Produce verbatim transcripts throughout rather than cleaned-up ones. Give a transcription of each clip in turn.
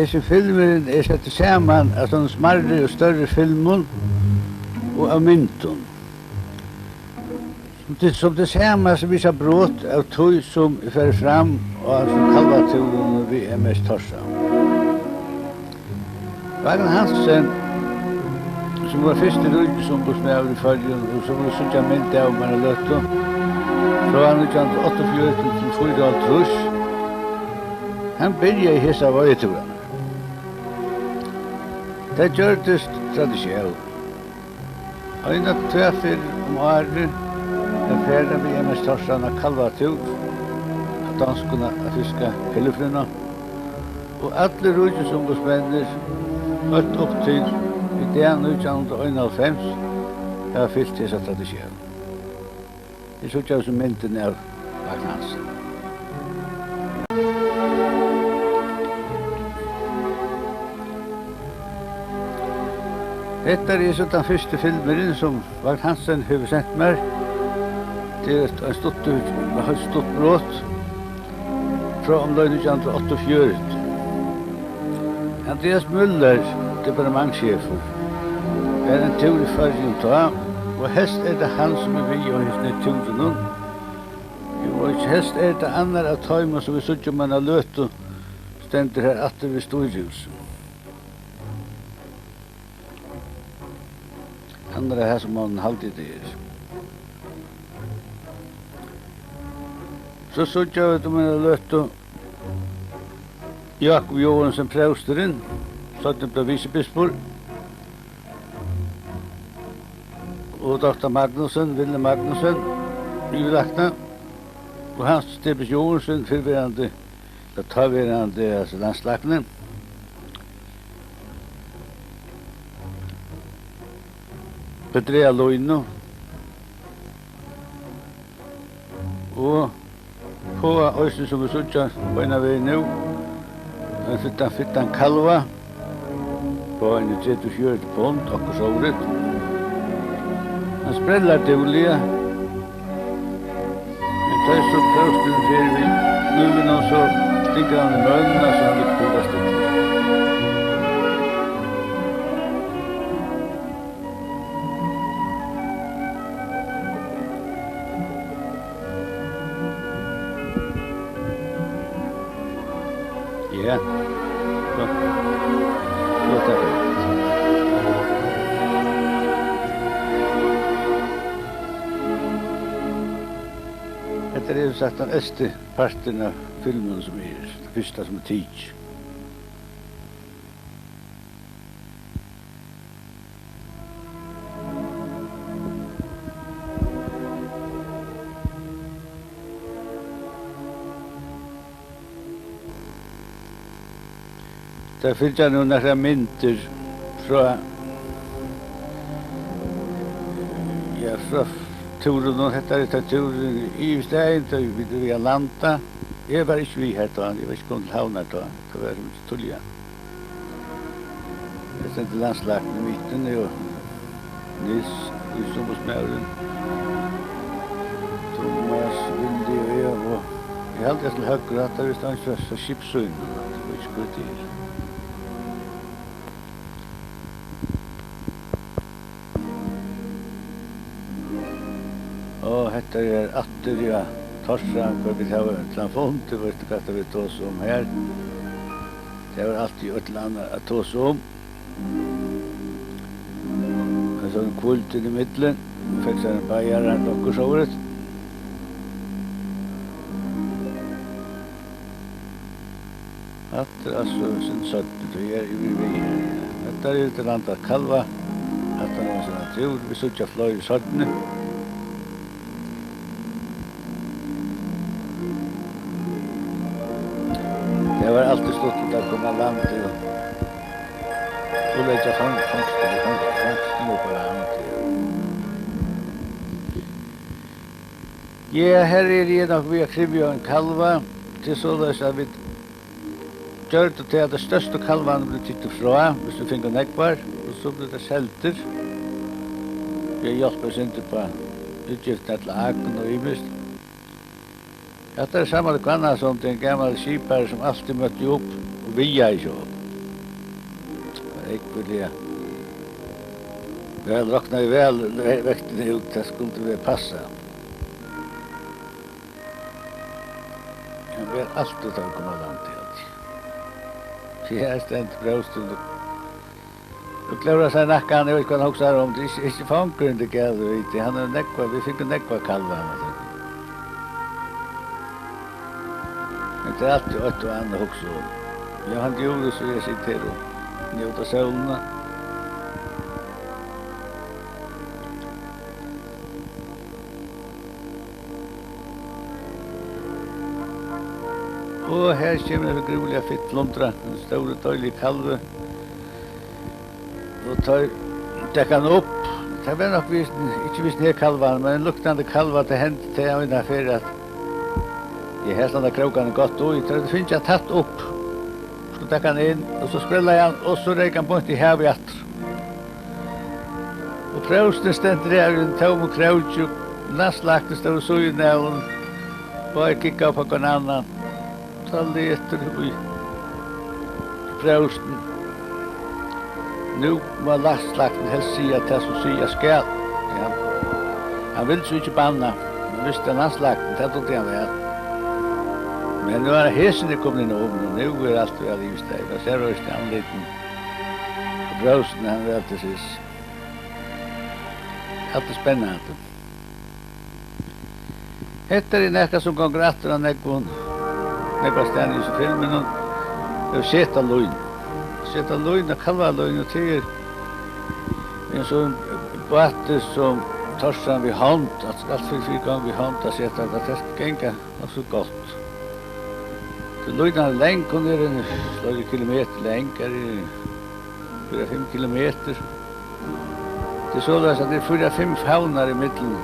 Hesin filmurin er settur saman av sovorðnum smærri og størri filmum og av myndum. Sum til, sum til sama sum visa brot av tí, sum er farið fram á hesum kalvatúrinum við M S Thorsen. Vagn Hansen, sum var fyrsti ríkisumboðsmaður í Føroyum, og sum vit síggja mynd av um eina løtu, frá nítjan hundrað og áttaogfjøruti til fýraoghálvtrýss, hann byrjaði hesar veiðitúrarnar. Tað gjørdist traditión. Eina tvær ferðir um árið at fara við M S Thorsen á kalvatúr, á donskum at fiska helleflynder, og allir ríkisumboðsmenninir heilt upp til í dag, nítjan hundrað og einoghálvfems, hava fylgt hesa traditión. Vit síggja so myndina av Vagn Hansen. Hetta er so tann fyrsti filmurin, sum Vagn Hansen hevur sent mær. Tað er eitt, ein stuttur, eitt stutt brot frá umleið nítjan hundrað og áttaogfjøruti. Andreas Müller, departementschefur, var ein túr í Føroyum tá, og helst er tað hann, sum er við á hesum túrinum. Jú, og helst er tað annar av teimum, sum vit síggja um eina løtu, stendur har aftur við stýrihúsið. Hann er har, sum hann haldi, tað er. So síggja vit um eina løtu Jákup Joensen, prósturin, seinni bleiv visibispur, og doktor Magnussen, Willy Magnussen, yvirlækni, og Hans Debes Joensen, fyrrverandi, ella táverandi, altso, landslækni. Petrea Lino. Og fáa eisini, sum vit síggja beinanvegin nú, ein fittan, fittan kalva. Fáa eini tretivu, fjøruti pund, okkurt sovorðið. Hann sprellar dúgliga. Men tá so prósturin fer við knívinum, so stingur hann í mønina, so hann liggur púra stillur. Ja. So. So, takk fyri. Hetta er, sum sagt, tann elsti parturin av filminum, sum er, tann fyrsta, sum er tikin. Tað fylgja nú nakrar myndir frá, ja, frá túrinum. Hetta er tann túrin í staðin, tá vit eru við at landa. Eg var ikki við har tá, eg var ikki komin til Havnar tá. Tað var so mikið tíðliga. Her stendur landslæknin í miðjuni og Niels, ríkisumboðsmaðurin, Thomas, Willy og eg, og eg haldi, at til høgru, hatta er vist ein frá, frá skipssýninum, hatta er ikki gott til. Og hetta er aftur, ja, Thorsen, hvar vit hava til ein fund, tú veitst, hvat vit tosa um her. Tað var altíð eitt ella annað at tosa um. Men so hvíldi hann ímillum, fekk sær ein beiaran, okkurt sovorðið. Hatta er altso seinni, tí eg eri við her. Hetta er til landa kalva. Hatta er ein túr. Vit síggja fleiri seinni. Tað var altíð stuttligt at koma á land og, og leggja fang-, fangstin, fang-, fangstin upp á land. Ja, her eri eg nokk við at kryvja ein kalva. Tað er soleiðis, at vit gjørdu tað, at teir størstu kalvarnir blivu tiknir frá, viss vit fingu nógvar, og so blivu teir seldir. Vit hjálptu eitt sindur upp á útgiftirnar til agn og ymiskt. Hatta er Sámal Hvannasundi, ein gamal skipari, sum altíð møtti upp og vigaði hjá okkum. ógvuliga væl, roknaði væl ve-, vektini út, tað skuldi vera passað. Hann var altíð, tá hann kom á land, haldi eg. Tí her stendur prósturin og, og klórar sær í nakkan, eg veit ikki, hvat hann hugsar um. Tað er ikki, ikki fangurin, tað er galið við tí. Hann hevur nógvar, vit fingu nógvar kalvar, hann, altso. Men tað er altíð eitt og annað at hugsa um. Jú, hann djúvur, so eg siti her og njóti sólina. Og her kemur ein grúvliga fitt lundra, ein stórur, deiligur kalvur. Og teir dekka hann upp. Tað var nokk við, ikki við hesar kalvarnar, men ein líknandi kalvar, tað hendi tað eina ferð, at, ja, her standa krókarnir gott í, teir høvdu fingið hann tætt upp. Skuldi dekka hann inn, og so skrellaði hann, og so reyk hann beint í havið aftur. Og prósturin stendur her í einum tómum króki, og landslæknin stóð við síðuna av honum, báðir kikkaðu upp á hvønn annan. Tá letur í próstin: "Nú má landslæknin helst siga tað, sum sigast skal." Ja. Hann vildi so ikki banna, men visti, at landslæknin, tað dugdi hann væl. Men nú er hesin er komin inn um, og nú er alt væl yvirstaðið. Man sær eisini andlitin á próstinum, hann er til siðs. Alt er spennandi. Hetta er nakað, sum gongur aftur á nógvum, nógvastaðni í hesum filminum. Tað er seta lín. Seta lín, kalvalín, og tað er ein sovorðin bátur, sum Tarzan við hond, at alt fer fyri gang við hond, at seta, at tað skal ganga nokk so gott. Tí línan er long, hon er ein fleiri kilometrar long, er fýra, fimm kilometrar. Tað er soleiðis, at tað er fýra, fimm favnar ímillum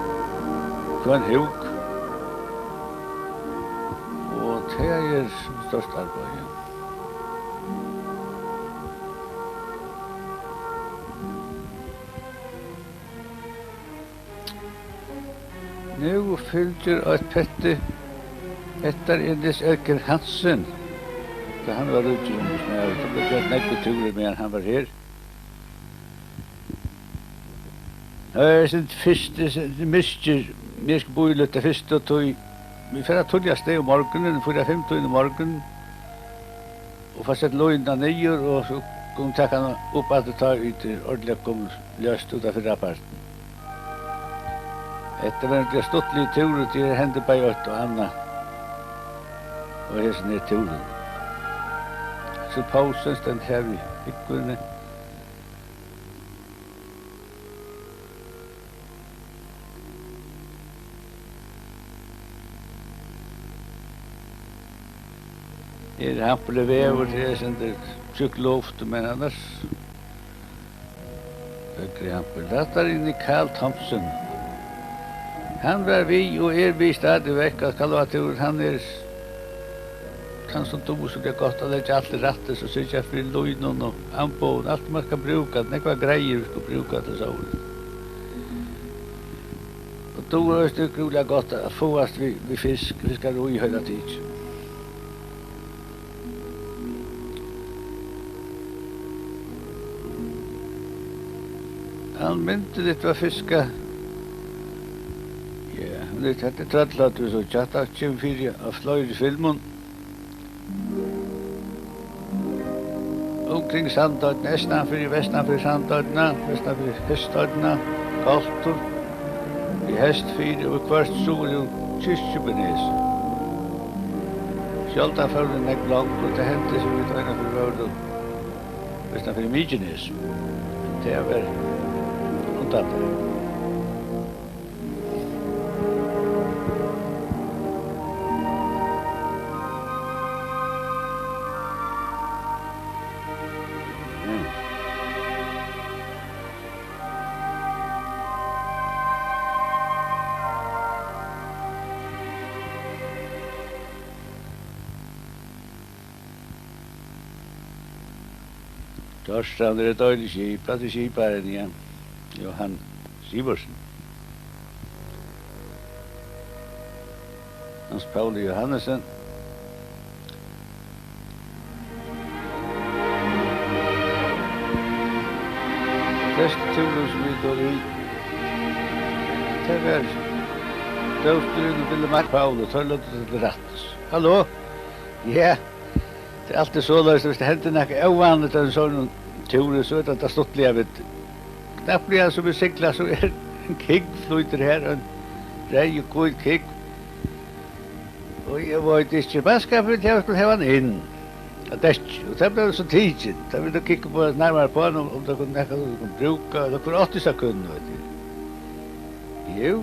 hvønn húk. Og tað er stórt arbeiði. Nú fylgir eitt petti. Hetta er Niels Edgar Hansen. Tá hann var útgerðarmaður, tað bleiv gjørt nógvir túrar, meðan hann var her. Tað er sítt fyrst, sítt myrkur, myrk bíligt, tað fyrsta, tí vit fara tíðliga avstað um morgunin, fýra, fimm tíðina um morgunin, og fáa sett línuna niður, og so kunnu taka hana upp aftur, tá ið tað er ordiliga komið ljóst út av fyrrapartin. Hetta var ein stuttligur túrur, tí her hendir bæði eitt og annað á hesum her túrinum. So Poulsen stendur her við húgvuni. Her er hampilig vegur, her er sindur tjúkt luft, men annars høgri hampur. Hatta er Carl Thomsen. Hann var við og er við stadigvæk á kalvatúr. Hann er Hann sum dugir so gott at leggja alt til rættis og syrgja fyri línum og amboðum, alt man skal brúka, nógvar greiðir vit skulu brúka til sovorðið. Og dugir eisini ógvuliga gott at fáast við, við fisk, fiskarí heila tikið. Almindeligt var fiskað. Ja, men hetta er trøll, at tú so tjata kemur fyri á fleiri filmum. Umkring Sandoynna, eystan fyri, vestan fyri Sandoynna, vestan fyri Heststøddina, Koltur, í Hestfirði og viðhvørt suður um Kirkjubønes. Sjáldan fóru vit nógv longur, tað hendi, sum vit einaferð vóru vestan fyri Mykines. Men tað var undan. Tórshavn er eitt deiligt skip, hatta er skiparin, ja. Jóhan Sivertsen. Hans Pauli Johannesen. Fyrst túrur sum vit vóru í, tað var Rósturin og Billy Mark Pauli, teir løgdu seg til rættis. Halló? Ja, tað er altíð soleiðis, viss tað hendir nakað óvanligt á einum sovorðnum túri, so er tað tað stuttliga við tí. Knappliga sum vit sigla, so er ein kúgv flýtur her, ein reyð og hvít kúgv. Og eg veit ikki, mannskapið, tey skuldu hava hann inn á dekkið, og tað bleiv so tikin. Tá vit nú kikkaðu upp á, nærmari upp á hann, um, um tað kundi, nakað sum vit kundu brúka, ella hvør átti hesa kúnna, veit eg. Jú,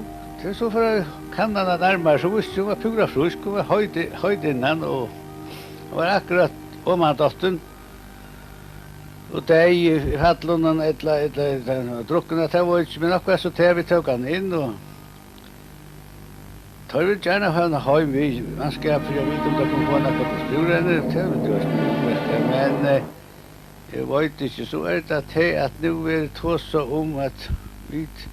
tað er so, fyri at kanna hana nærmari, so vísti hon var púra frísk, hon var heit, heit innan, og hon var akkurát omandottin og deyð í fallunum, ella, ella, ella druknað, tað veit eg ikki, men akkurát so, tá vit tóku hana inn, og teir vildu gjarna hava hana heim við mannskap, fyri at vita, um teir kundu fáa nakað burtur úr henni, tað vildu teir gjarna, men, eh, eg veit ikki, so er tað tað, at nú verður tosað um, at vit,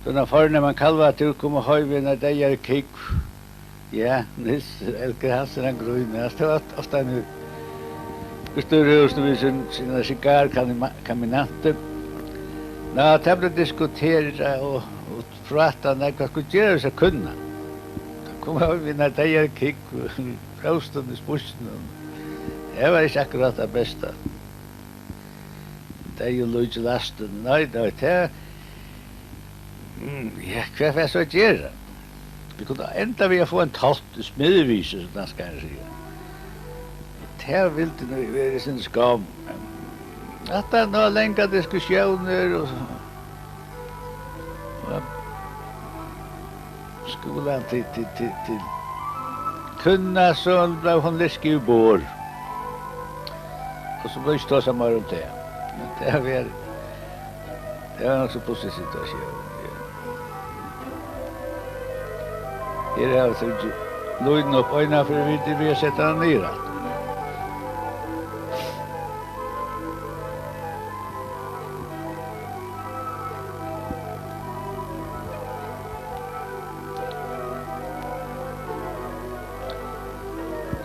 so ein forneman kalvatúr, koma heim við eini deyðari kúgv. Ja, Niels Elger Hansen, hann grínar. Altso, tað var ofta hann í stýrihúsinum við sín, sína sigarkaminante. Ná, tað bleiv diskuterað og, og prátað nógv, hvat skuldi gerast við hesa kúnnuna. Tá kom hann við eini deyðari kúgv, róstum í spískinum. Tað var ikki akkurát tað besta. Deyður líkist lastin. Nei, nei, tað, mm, ja, hvat fara vit so at gera? Vit kundu endað við at fáa ein tótt í Smedjeviki, sum danskarin sigur. Tað vildi nú verið eitt sindur skomm. Aftaná langar diskusjónir og, og skulu hann til, til, til, til kúnna, so bleiv hon liðkað í borð. Og so bleiv ikki tosað meira um tað. Men tað var, tað var nokk so pussig situatión, ja. Her hava vit fingið línuna upp eina ferð, vit eru við at seta hana niður aftur.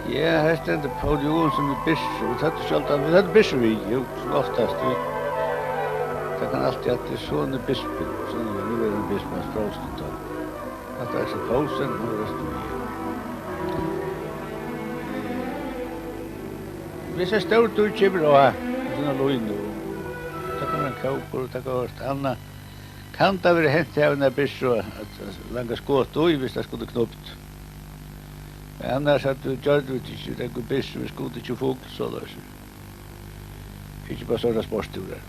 Ja, her stendur Poul Joensen við byrsu. Vit høvdu sjáldan, vit høvdu byrsu við, jú, sum oftast. Vit, tað kann altíð, at tað er sonur bispin, sonur, nú er hann bispin, hans próstur, tá. Hatta er so Poulsen, hann er vestur við. Viss ein stór dýr kemur á, við sína línu, tað kann vera ein kópur, tað kann vera eitt annað. Kann tað vera hent, har ein byrsu at, at langa skot í, viss tað skuldi knupt? Men annars at tú gjørdi vit ikki, vit tóku byrsu, vit skutu ikki fugl, soleiðis. Ikki bara sovorðnar sportstúrar.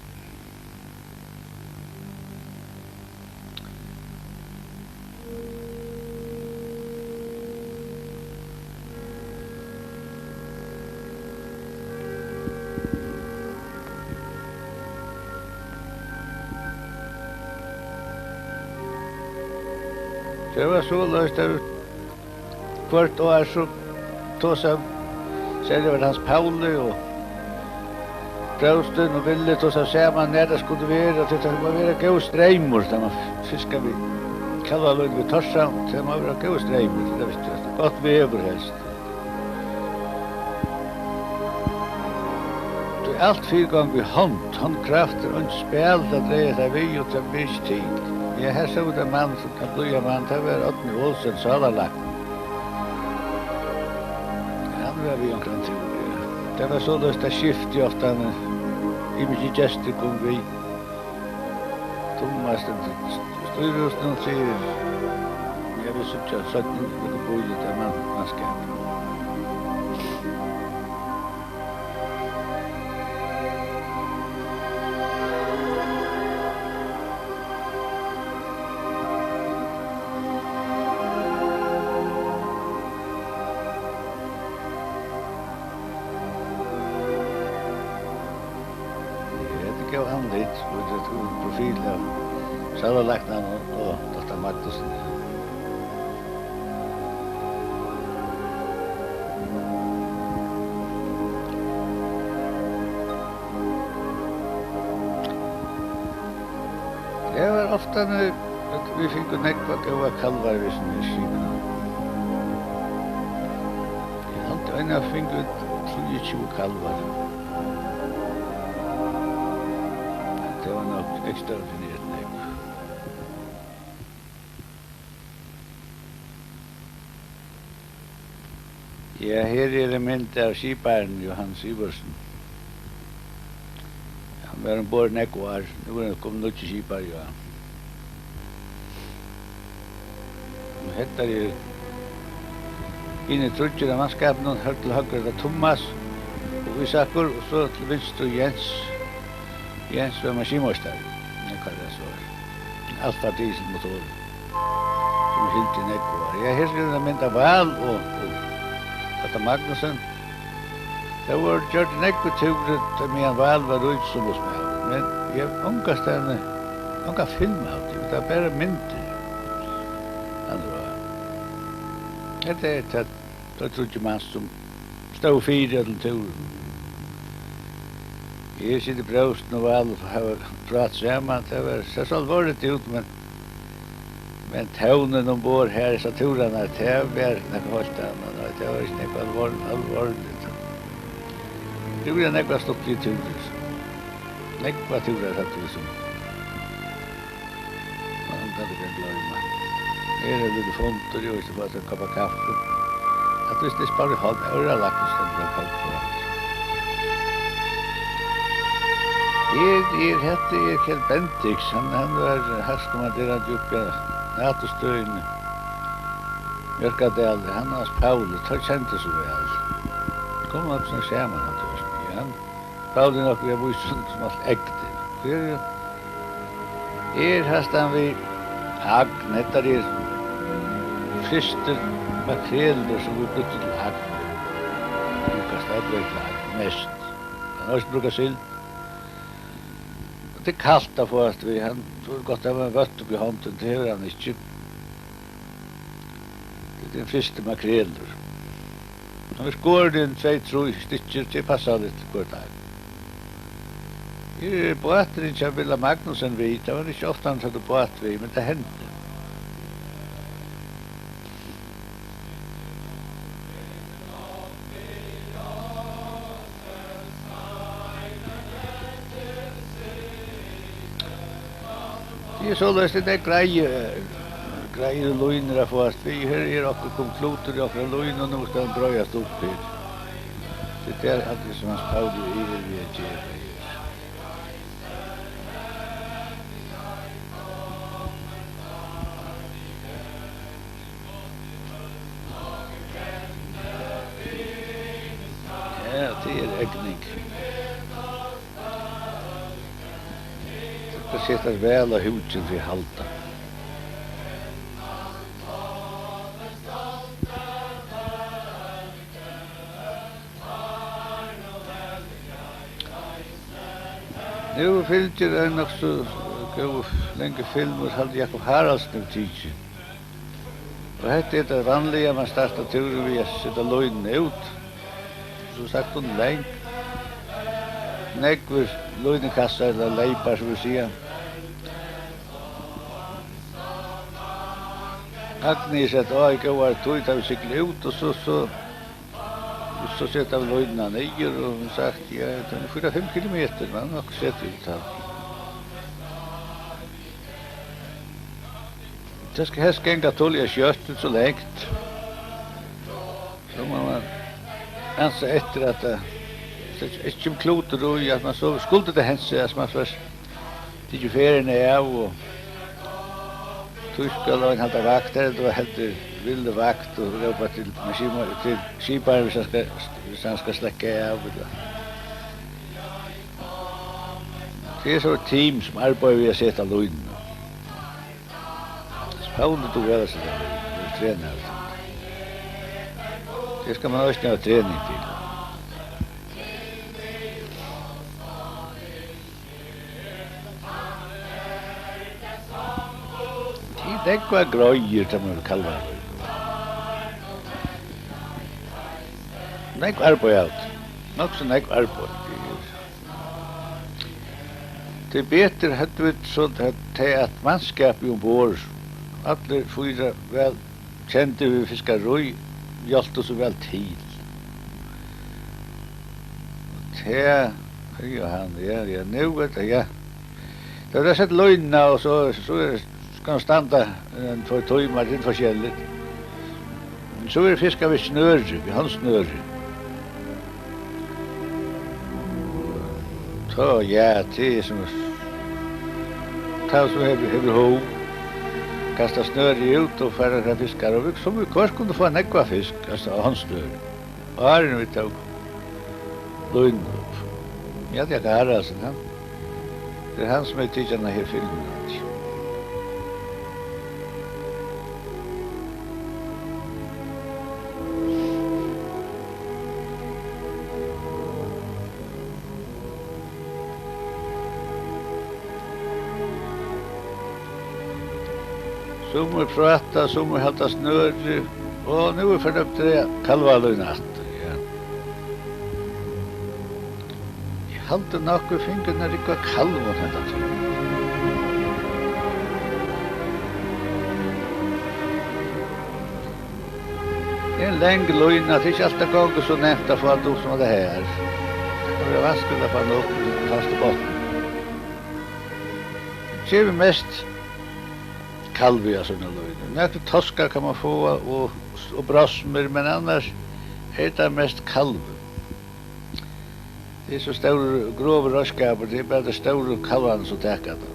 Tað var soleiðis, at hvørt ár so tosaðu, serliga var tað Hans Pauli og Rósturin og Villi tosaðu saman, nær tað skuldi vera, tí tað má vera góður streymur, tá man fiskar við kalvalínu við Tórshavn, tað má vera góður streymur, tað vistu vit. Gott veður helst. Tí alt fyrigongur við hond, hondkraft, er einki spæl at draga tað við, og tað ber ikki til. Ja, her sóu vit ein mann, sum kann blíða mann, tað var Árni Olsen, sálarlækni. Hann var við onkran túr, ja. Tað var soleiðis, tað skifti ofta, hann, ymiskir gestir komu við. Tummas, den stýrihúsinum, sigur, ja, vit síggjast seinni, vit bíða eftir mann, mannskapi. Ja, hetta er góð andlit, og tað er profil av sálarlæknanum og, og doktor Magnussen. Tað var ofta, nú, at vit fingu nógvar góðar kalvar við sínum skipum. Eg haldi, eina ferð fingu vit trýogtjúgu kalvar. Tað var nokk. Ekstra ordinert nógv. Ja, her er ein mynd av skiparanum Jóhan Sivertsen. Hann var umborð nógv ár. Nú er hann komin nýggi skipari, ja. Og hetta er hinir tríggir av mannskapinum. Høgt til høgru er tað Tummas og Ísakur, og so til vinstru Jens. Jens var maskinmeistari. Nú kann eg so. Alfa dieselmotor, sum hildi nógv ár. Ja, her er ein mynd av Val og, og Peter Magnussen. Tað vóru gjørt nógvir túrar, tá meðan Val var ríkisumboðsmaður. Men eg havi ongastaðni, onga film av tí. Tað er bara myndir. Hann var, hetta er tað, tað er tríggir mans, sum stóðu fyri øllum túrunum. Her situr próstin og Val og hava prát saman. Tað var, sá so alvorligt út, men, men tónin umborð her, hesar túrarnar, tað var nakað heilt annað. Nei, tað var ikki nakað alvor-, alvorligt. Tað var nógvar stuttligar túrar. Nógvar túrar høvdu vit sum. Mann kann ikki gloyma. Her er lítil fundur, eg veit ikki, hvat, ein kopp av kaffi. At vit spæla hálv, er lagt í stendur ein kopp av. Her er, hetta er Kjeld Bendix, hann, hann var herkommanderandi uppi á NATO-støðini. Mjørkadali, hann og Hans Pauli, teir kendu so væl. Komu altíð saman, hann, ja, hann Pauli nokk við at vísa honum sum alt eggið. Her er, her er hastan við agn, hetta er frystu makrelur sum vit brúktu til agn. Brúkast tað til agn mest. Kann eisini brúka sild. Tað er kalt at fáast við, hann, so er gott at hava ein vøtt uppi í hondini, tað hevur hann ikki. Tað er ein frystu makrelur. Hann er skorin inn tvey, trý stykkir, tað er passaligt hvørt ár. Her er báturin hjá Villa Magnussen við, tað var ikki ofta hann sat bát við, men tað hendi. Tað er soleiðis, tað er greiði, greiði línur at fáast við. Her er okkurt, kom klutur í okkara línu, nú skal hann breiðast upp her. Tað er tað, sum Hans Pauli er við at gera her. Ja, tað er egning. Tað skal setast væl á húkin fyri at halda. Nú fylgir ein nokk so góður langur filmur, haldi Jakob Haraldsen hevur tikið. Og hetta er tað vanliga, man startar túrin við at seta línuna út. Sum sagt, hon er long. Nógvir línukassar ella leypar, sum vit siga. Agnið er sett á í góðari tíð, tá vit sigla út, og so, so, og so seta vit línuna niður, og sum sagt, ja, tað er fýra, fimm kilometur, man nokk seta út har. Tað skal helst ganga toliga skjótt, ikki so langt. So má man ansa eftir, at, eh, so ikki kemur klutur í, at man so, skuldi tað hent seg, at man fyrst tikið ferðina av, og tí skal ein halda vakt, ella heldur Villi vakt og rópa til, til skiparan, hvis hann skal, hvis hann skal slekka av, ella. Tað er so eitt team, sum arbeiðir við at seta línuna. Pauli dugir væl at seta línur, hann er trenaður. Tað skal man eisini hava trening til. Tað er nógvar greiðir, tað man kalla tað. Nógv arbeiði av tí. Nokk so nógv arbeiði. Tíbetur høvdu vit so tað, tað at mannskapið umborð, allir fýra væl kendir við fiskarí, hjálptu so væl til. Og tað, ja, hann, ja, ja, nú er tað, ja. Tá er sett línuna, og so, so er, skal hann standa ein tveir tímar, tað er forskelligt. Men so er fiskað við snøri, við hondsnøri. Tá, ja, tað er sum, tá sum hevur, hevur hug, kasta snørið út og fara at fiska, og vit, sum viðhvørt kundu fáa nógvan fisk, altso, á hondsnøri. Áðrenn vit tóku línuna upp. Ja, tað er Haraldsen, ja. Tað er hann, sum hevur tikið hana her filmuna. Summi práta, summi halda snøri, og nú er farið at draga kalvalínu aftur, ja. Eg haldi nokk, vit fingu eina rúgvu av kalvum henda tíðina. Ein long lína, tað er ikki altíð, tað gongur so nemt at fáa tað upp sum tað her. Tað kann vera vanskiligt at fáa hana upp í fastan botn. Gevur mest kalvi á síni línu. Nakrar toskar kann mann fáa og, og brosmur, men annars er tað mest kalvi. Tað er so stórur, grovur reiðskapur, tað er bara teir stóru kalvarnir, sum taka tað.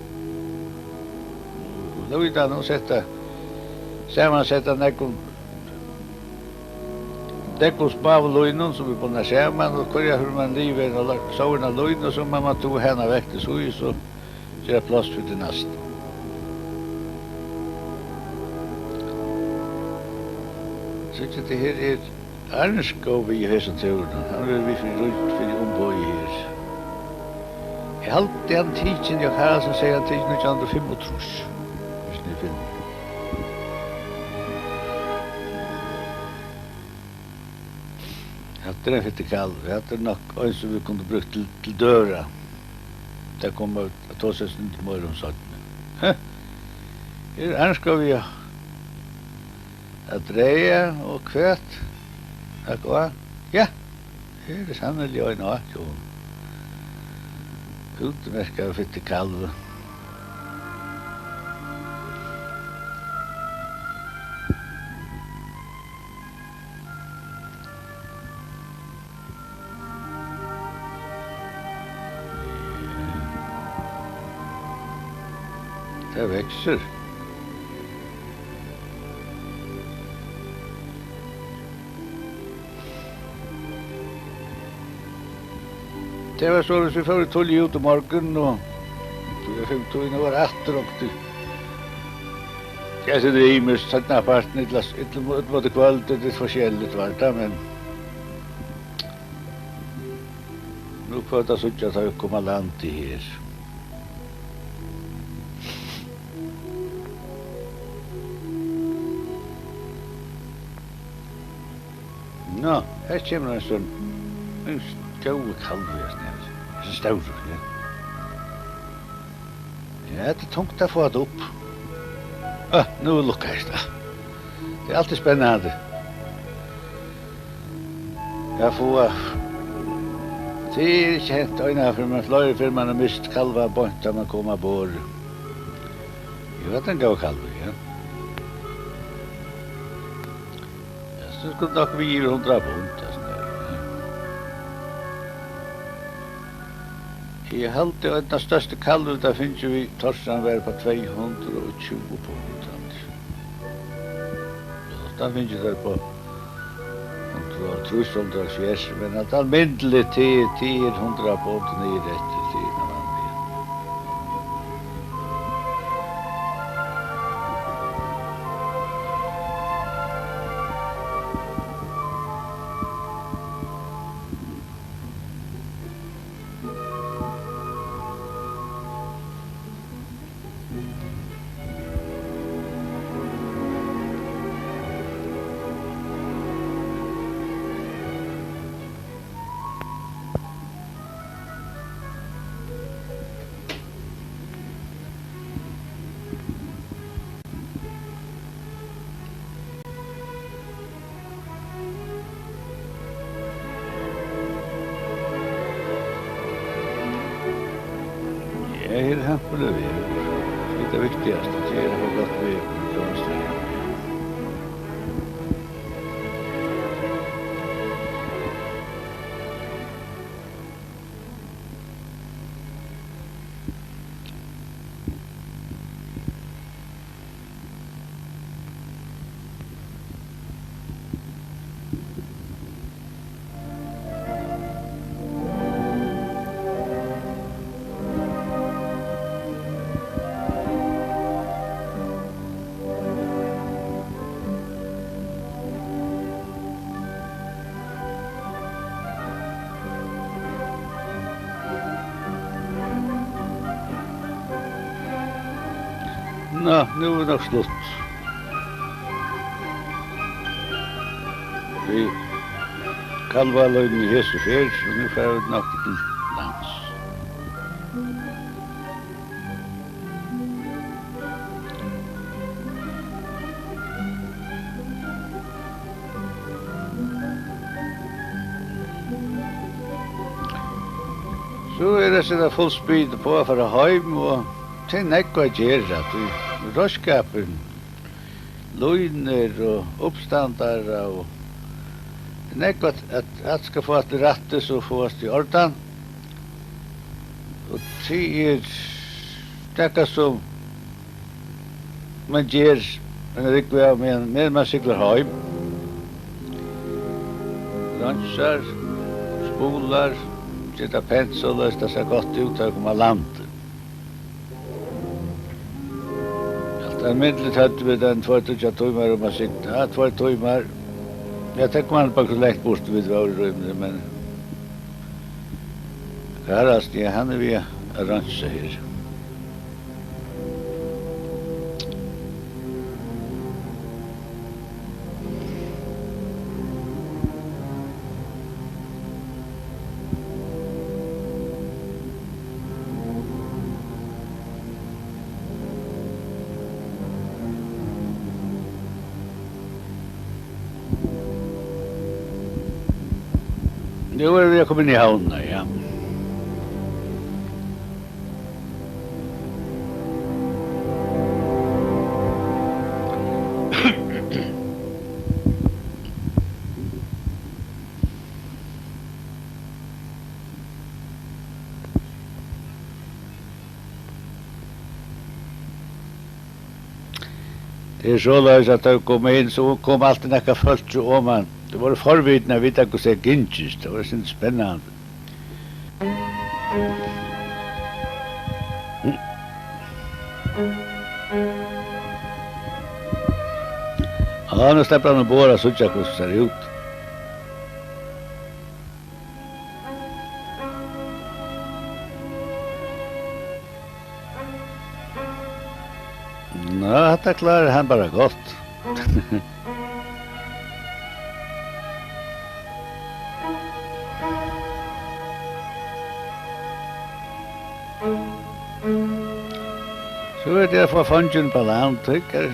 Línan, hon sett, samansett av nógvum, nógvum smáum línum, sum er bundnar saman, og hvørja ferð mann rivur eina, sovorðna línu, so má mann toga hana vekk til síðis, so gera pláss fyri tí næstu. Síggj, tað her er Arnskov við hesum túrinum. Hann verður við fyri, fyri umboðið her. Eg haldi, hann tikin, Jørgen Haraldsen segði, hann tikin nítjan hundrað og fimmogtrýss, hvis hann er filmur. Hatta er ein fittur kalvur. Hatta er nokk ein, sum vit kundu brúkt til, til døgurða. Tað koma vit at tosa eitt sindur meira um seinni. Ha? Her er Arnskov, ja. At draga og hvat? At gá? Ja, her er sanniliga ein áki. Útmerkaður fittur kalvur. Tað veksur. Tað var soleiðis, vit fóru tíðliga út í morgun, og klokkan fimm, tað var aftur onkuntíð. Ja, so tað er ymiskt, seinnapartin, ella, ella, ella móti kvøldi, tað er forskelligt, var tað, men nú fór tað at síggja, tá vit koma á land her. Nå, her kemur ein sånn, ein góður kalvur, ja, hesin stórur, ja. Ja, tað er tungt at fáa tað upp. Ah, nú lukkaðist tað. Tað er altíð spennandi. Ja, fáa. Tað er ikki hent eina ferð, men fleiri ferð man hevur mist kalvar beint, tá man kom á borð. Jú, hatta er ein góður kalvur, ja. Ja, so skuldi nokk vegið yvir hundrað pund, tað snøri, ja. Eg haldi, ein av størstu kalvum, vit hava fingið við torsan, var upp á tvey hundrað og tjúgu pund, haldi eg. Ja, tá fingu teir upp á hundrað og hálvtrýss, hundrað og hálvfjerðs, men at almindeligt, tað, tað er hundrað pund niður eftir, tað er tað vanliga. Her er hempiligur vegur. Tað er tað viktigasta, tað er at fáa gott veður, so er tað. Ná, nú er nokk slutt. Við Kalvalínuni hesi ferð, so nú fara vit nokk til lands. So er at seta full speed uppá at fara heim, og tað er nógv at gera, tí reiðskapurin línir og uppstandara og tað er nógv at, at alt skal fáast til rættis og fáast í ordan. Og tað er nakað sum man ger eina rúgvu av, meðan, meðan man siglir heim. Reinsar, spular, ger tað pent soleiðis, tað sær gott út, tá vit koma á land. Alt almindeligt høvdu vit ein tveir, tríggjar tímar um at sigla. Ja, tveir tímar. Ja, tað kom an uppá, hvussu langt burtur vit vóru, rímiliga, men Haraldstig, ja, hann er við at reinsa her. Nú eru vit komin í havnina, ja. Tað er soleiðis, at tá vit koma inn, so kom altíð nakað fólk oman. Tey vóru forvitin at vita, hvussu tað gingist. Tað var eitt sindur spennandi. Ja, nú sleppur hann umborð at síggja, hvussu sær út. Ná, hatta klárar hann bara gott. So er tað at fáa fongin upp á land, tykk er.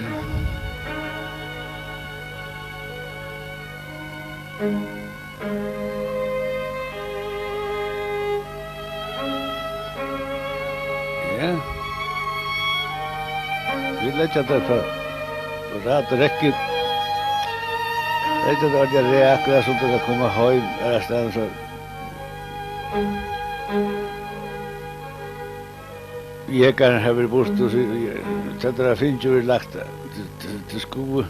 Ja. Vit leggja tað upp á rætt rekku. Leggja tað ordiliga rætt, so tað kann koma heim, er staðan so. Jekarin hevur verið burtur, so tað er fingið verið lagt til, til, til skoðunar.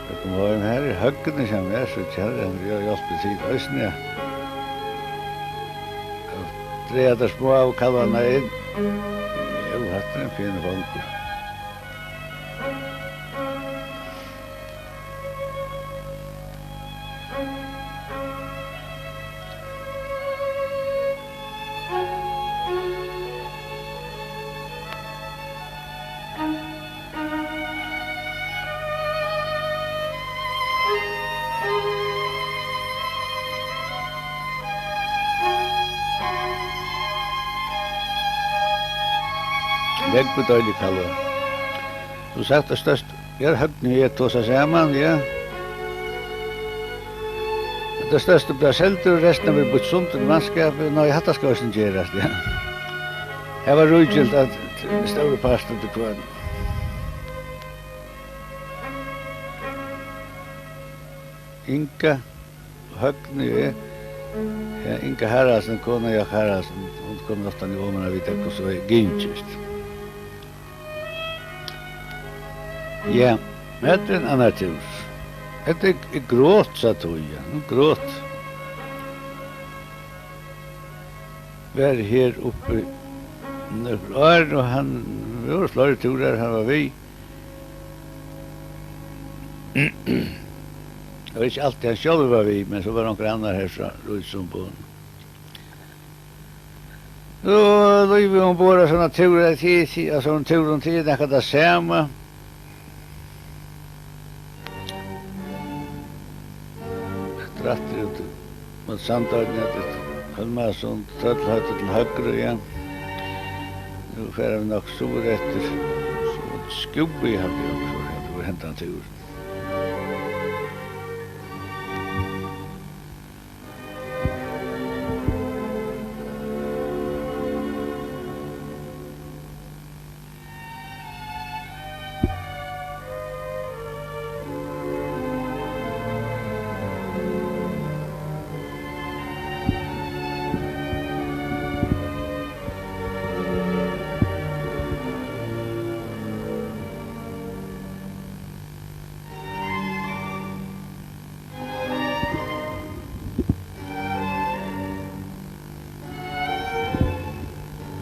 Eg kom heim, her er høgni hjá mær, so her er hann, eg hjálpi til eisini, ja. At draga tær smáu kalvarnar inn. Jú, hatta er ein fin fangur. Nógvur deilig kalvi. Sum sagt, tað størsta, ja, høgni og eg tosa saman, ja. Tað størsta bleiv seldur, og restina verður býtt sundur til mannskapið. Nei, hatta skal eisini gerast, ja. Tað var ríkiligt at stóru partin til hvønn. Inga, Høgni og eg. Ja, Inga Haraldsen, kona Jakob Haraldsen, hon kom ofta niður oman at vita, hvussu var gingist. Ja, hetta er ein annar túrur. Hetta er, er Groth, sa Tói, ja. Nú Groth var her uppi nøkur ár, og hann, vóru fleiri túrar, hann var við. Tað var ikki altíð hann sjálvur var við, men so var onkur annar her frá ríkisumboðinum. Og lívið umborð á sovorðnar túrar, tað er, tað er, á sovorðnum túrum, tað er nakað tað sama. Hetta er aftur út móti Sandoynni, hetta er Hólmasund, Trøllhøvdið til høgru, ja. Nú fara vit nokk suðureftir. So skúvoy, haldi eg, okkurt, at tað var hendan túr.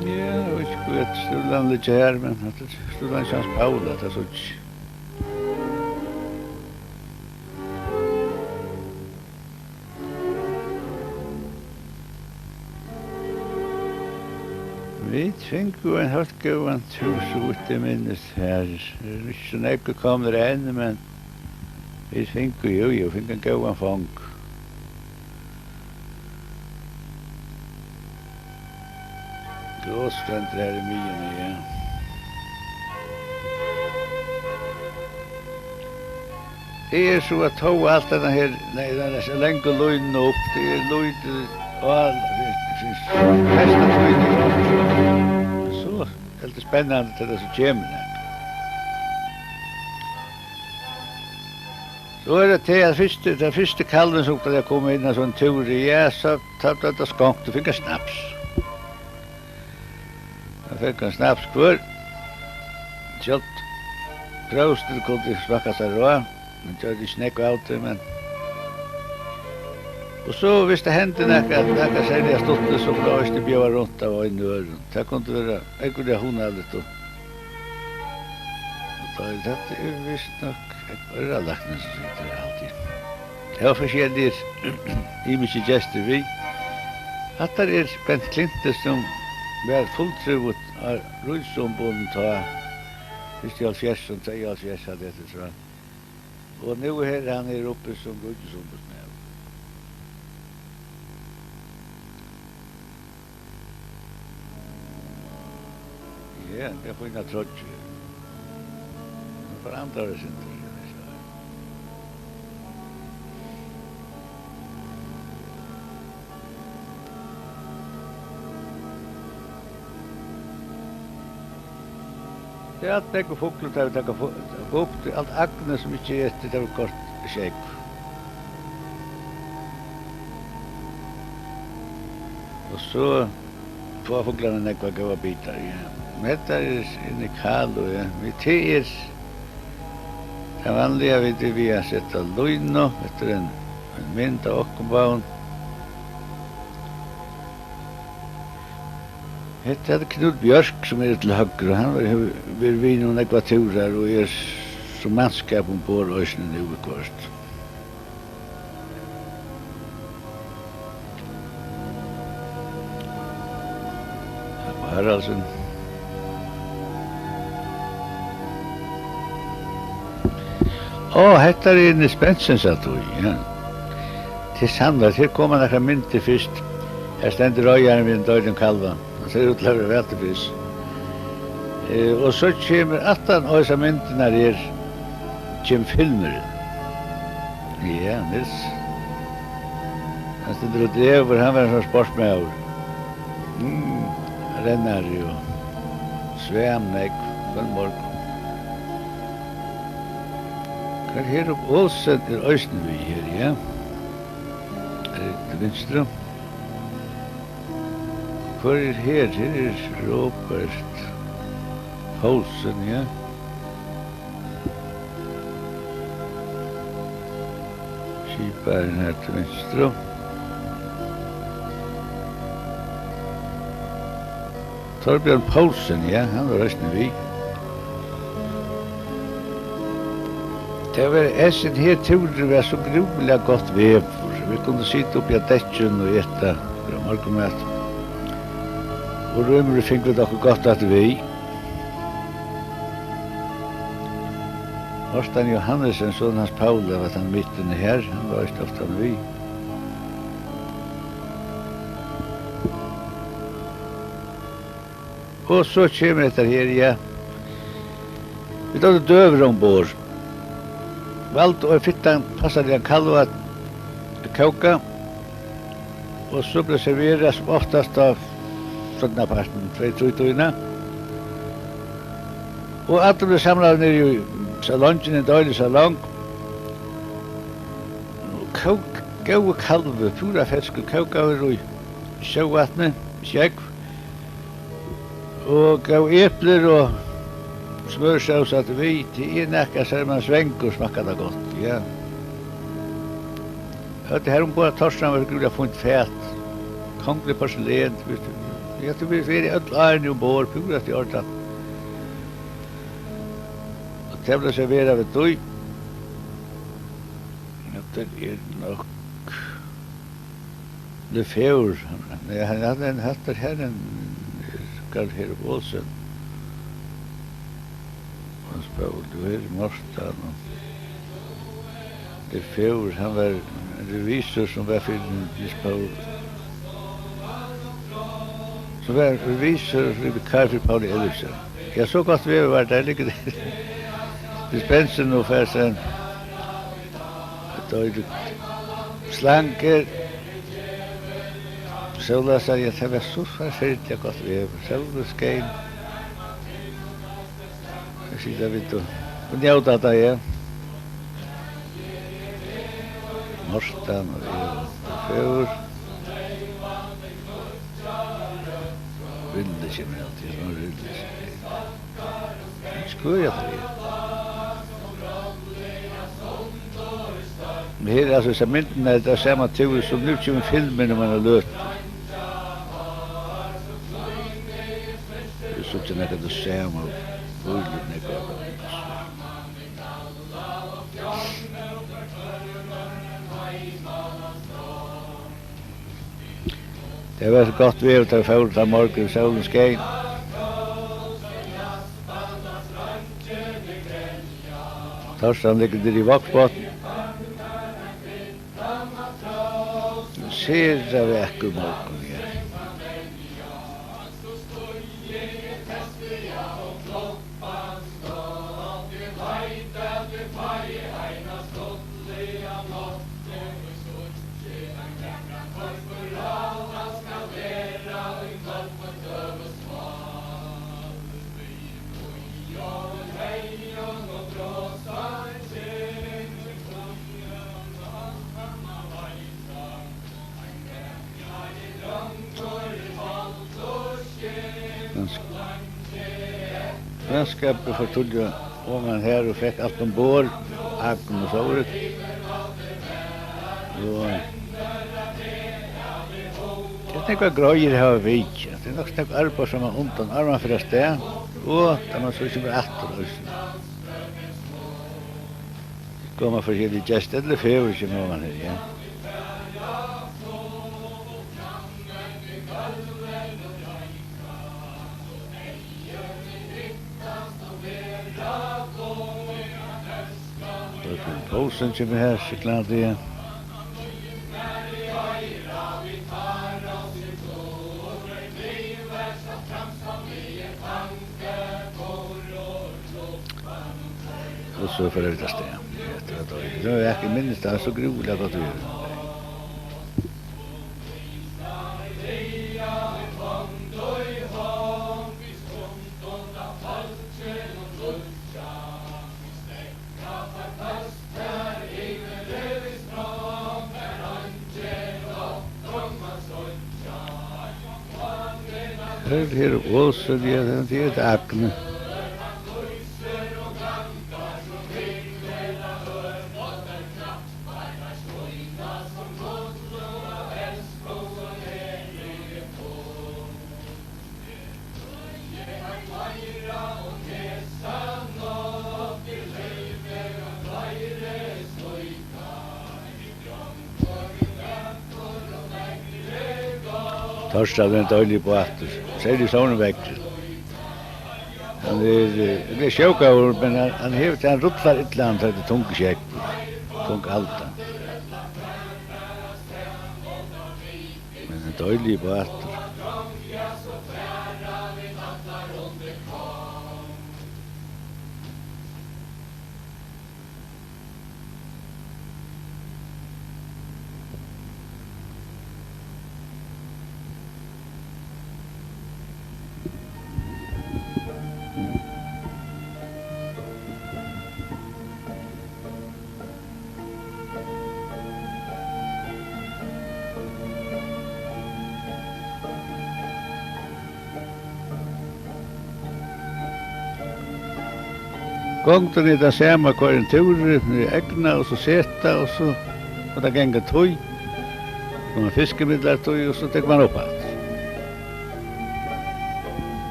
Ja, eg veit ikki, hvat skúlan liggur her, men hatta er skúlin Hans Paul, hatta er so ikki. Vit fingu ein heilt góðan túr, so vítt eg minnist, her. Tað eru ikki so nógvir komnir enn, men vit fingu, jú, jú, fingu ein góðan fong. Groth stendur her í miðjuni, ja. Tað er so, at tó alt hetta her, nei, tað er so langt líðandi upp, tað er lítið á, fyrsta tíðin. So er tað spennandi, til tað so kemur nakað. So er tað tað, at fyrsti, tann fyrsti kalvin, sum skal koma inn á sovorðnan túr, ja, so tá bleiv tað skonkt, tú fekk ein snaps. Hann fekk ein snaps hvør. Sjálvt próstur kundi smakka sær á, men gjørdi ikki nógv av tí, men, og so, viss tað hendi nakað, nakað serliga stuttligt, so kundi eisini bjóða runt av einum øðrum. Tað kundi vera ógvuliga hugnaligt, og, og tá, hetta er vist nokk ein oyralakni, sum situr her altíð. Tað var forskelligir ymiskir gestir við. Hatta er Bent Klinthe, sum var fulltrúgvin á ríkisumboðinum tá, fyrst í hálvfjerðsum, tveyoghálvfjerðs, havi eg so. Og nú er hann her uppi sum ríkisumboðsmaður. Ja, tað er fínt at troyggja. Nú fær hann tað eitt sindur, ja, so. Tað er alt nógvir fuglar, tá vit taka fu-, fukt, alt agnið sum ikki er etið, tað verður koyrt í sjógv. Og so fáa fuglarnir nógvar góðar bitar, ja. Men hetta er inni í Kalo, ja. Men tað er tað vanliga, vit eru við at seta línu. Hetta er ein, ein mynd av okkum báðum. Hetta er Knút Bjørk, sum er til høgru. Hann hevur verið við nú nógvar túrar og er sum manskap umborð eisini nú viðhvørt. Haraldsen. Á, hetta er Ines Bentsen, sa tú, ja. Tað er sannlíkt, her koma nakrar myndir fyrst. Her stendur reiðarin við ein deyðan kalva. Hann sær út til at vera væl tilfreds. Eh, og so kemur aftan á hesar myndirnar her, kemur filmurin. Ja, Niels. Hann stendur og dregur, hann var ein sånn sportsmaður. Mm, rennari og Svam nógv hvønn morgun. Hvat her upp? Olsen er eisini við her, ja. Er til vinstru. Hvør er her? Her er Robert Poulsen, ja. Skiparin her til vinstru. Torbjørn Poulsen, ja, hann var eisini við. Tað var, hesin her túrur var so grúvliga gott veður. Vit kundu sita uppi á dekkinum og eta morgunmat. Og rúmir fingu vit okkum gott aftur við. Mortan Johannesen, sonur Hans Paula, var tann midturin her, hann var ikki ofta við. Og so kemur hetta her, ja. Vit høvdu døgurða umborð. Valdu ein fittan, passaligan kalva at kóka. Og so bleiv serverað sum oftast á seinnapartin, tvey, trý tíðina. Og allir blivu samlaðir niðri í salongini, ein deilig salong. Og kók, góður kalvi, púra feskur, kókaður í sjóvatni, sjógv. Og góð eplir og smørsós aftur við, tað er nakað, sær man svangur, smakkar tað gott, ja. Høvdu har umborð á Torstrand var grúiliga fínt fat. Konglig porselæn, tú veist, ja, tú veist, verið øll árini umborð, púra í ordan. Og tað bleiv serverað við tí. Ja, tað er nokk. Lefebvre, nei, hann, hann, hann, hatta her, hann, Karl Herop Olsen. Hans Paul, tú hevur Mortan og Lefebvre, hann var revisor sum var fyri Niels Paul, sum var revisor og vikar fyri Paul Ellefsen. Ja, so gott veður var tað, liggur dispensin og fær seg deiligt. Slangur. Sóla segði, at tað var so forferdiliga gott veður. Sólin skein. Vit sita vit og, og njóta hetta, ja. Mortan og eg og Lefebvre. Villi kemur altíð, hann villi. Skøða tey. Men her er altso hesar myndirnar, tað er sama túr sum nú kemur filmurin um eina løtu. Vit síggja nakað tað sama, øgiliga nógv av teimum. Tað var so gott veður, tá vit fóru tann morgun, sólin skein. Torstein liggur niðri í Vágsbotni. Sera vakur morgun, ja. Men sk-, men skapið fór tíðliga oman har og fekk alt umborð, agn og sovorðið. Og tað er nógvar greiðir hava vit. Tað er nokk so nógv arbeiði sum man undan, áðrenn man fer avstað, og tá man so kemur aftur eisini. Koma forskelligir gestir, ella Lefebvre kemur oman her, ja. Torfinn Poulsen kemur her, siglandi. Og so fara vit avstað. Hetta var deiligt. Nú, eg minnist tað, so grúiliga gott veður. Her, her er Olsen, ja, tað er eitt agn. Tórshavn er ein deiligur bátur, serliga í sovorðnum veðri. Hann er, eh, hann er sjógóður, men hann, hann hevur tað, hann rullar illa, hann, tá tað er tungur sjógvur, tung alda. Men ein deiligur bátur. Gongdin er tað sama, koyr ein túr niður á egnina og so seta og so, og tað ganga tíð, so man fiskimidlar tíð og so tekur man upp aftur.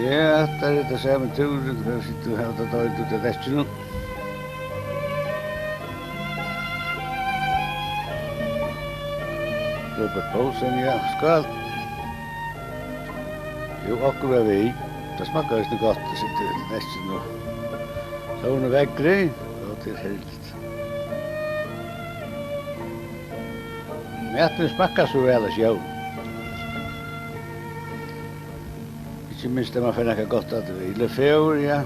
Ja, hatta er tað sami túrur, hvar situr tú, hevur tað deiligt út av dekkinum? Róbert Poulsen, ja, skál. Jú, okkurt var við. Tað smakkar eisini gott, at sita í hestinum. Sovorðið veðrið, og tað er herligt. Maturin smakkar so væl á sjó. Ikki minst, at man fær nakað gott at vita. Fóður, ja.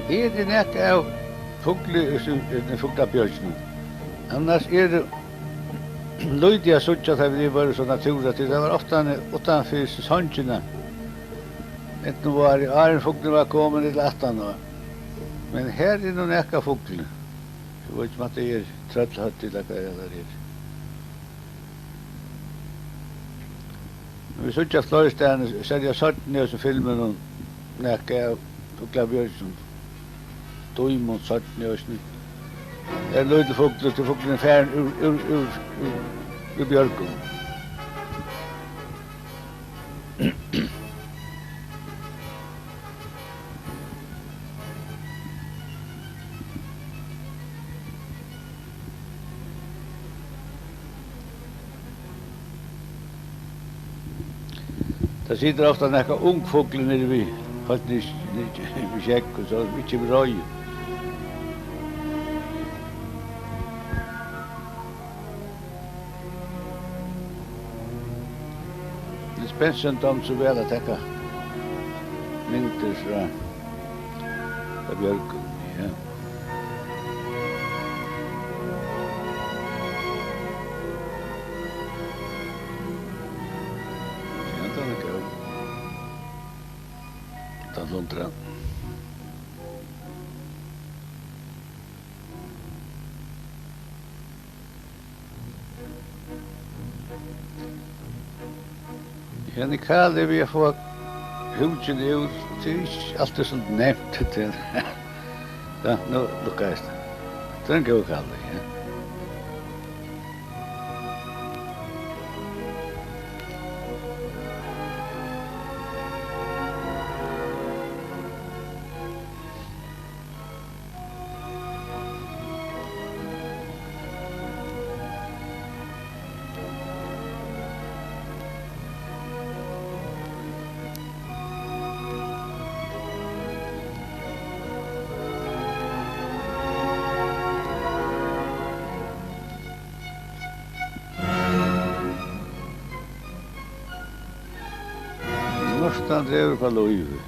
Her er nakað av fugli, sum, eh, fuglabjørginum. Annars er lítið at síggja, tá vit vóru so á túr, at tað var ofta uttan fyri songina. Antin var í áðrenn fuglurin var komin ella aftan á. Men her er nú nakað fugl. Eg veit ikki, um hatta er trøllhøvd ella hvat er tað er. Men vit síggja fleiri staðni, serliga seinni í hesum filminum, nakað av fuglabjørginum, dímun seinni eisini. Er lítil fuglur, tí fuglurin er farin úr, úr, úr, úr, úr bjørgum. Tað situr ofta nakað ung fugl niðri við, heilt niðri, niðri við sjógvin, so ikki við reiður. Niels Bendtsen dámdi so væl at taka myndir frá, frá bjørgum, ja. Ja, tað er góð. Tað blundrar. Jan Karl er við at fáa húkin úr, tað er ikki altíð so nemt, tað. Ja, nú lukkaðist tað. Tað er ein góður Karl, ja. Mortan dregur upp á lívið.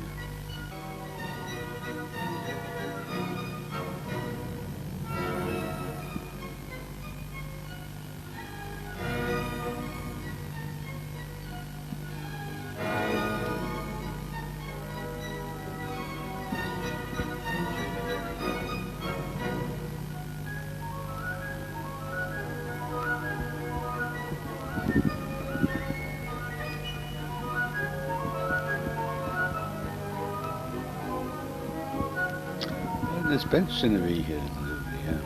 Niels Bendtsen er við her, ja.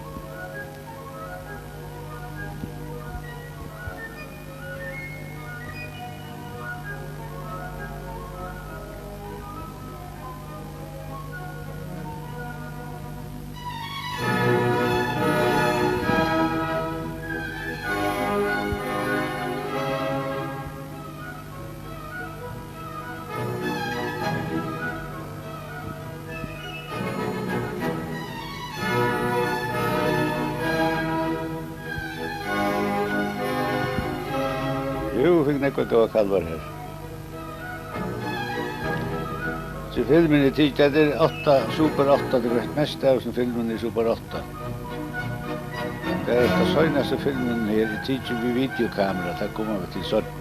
Jú, vit fingu nógvar góðar kalvar her. So filmurin er tikin, tað er átta, Super átta, tað er mest av hesum filmunum er Super átta. Tað er tað seinasta filmurin her, er tikin við videokamera, tað koma vit til seinni.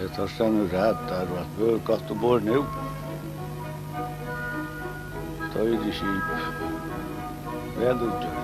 Eg tók sanniliga rætt, tað var gott umborð nú. Doyði skip. Væl útgjørt.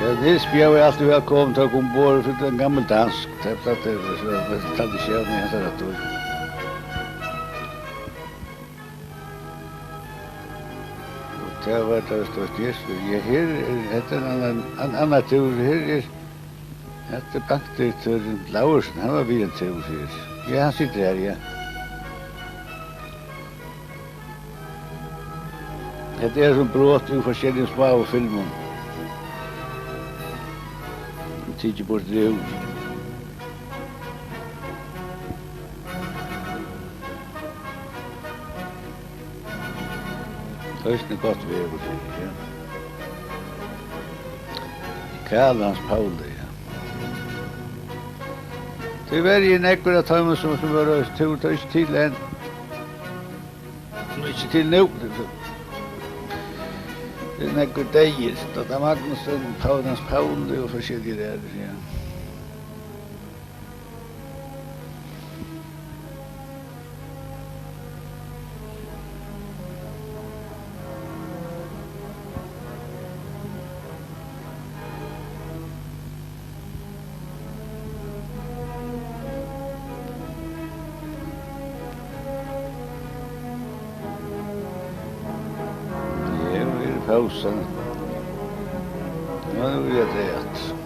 Ja, Niels bjóðaði altíð vælkomin, tók umborð fyri ein gamal dansk. Tað plagdi, tað plagdi ikki at vera hansara tíð. Og tað var tað stórt, Jesus. Ja, her er, hetta er ein annan, ein annar túr. Her er, hetta er bankdirektørin Laursen, hann var við ein túr her. Ja, hann situr her, ja. Hetta er sum brot úr forskelligum smáum filmum. Tikið burtur úr. Eisini gott veður fyri, ja. Kalans Pauli, ja. Tíverri er nógvur av teimum, sum, sum vóru á túr, tá ikki til enn. Sum ikki til nú. Tað er nógvir deyðir. Dr. Magnussen, Paulans Pauli og forskelligir aðrir, ja. Rósa. Ja, nú vil eg draga aftur.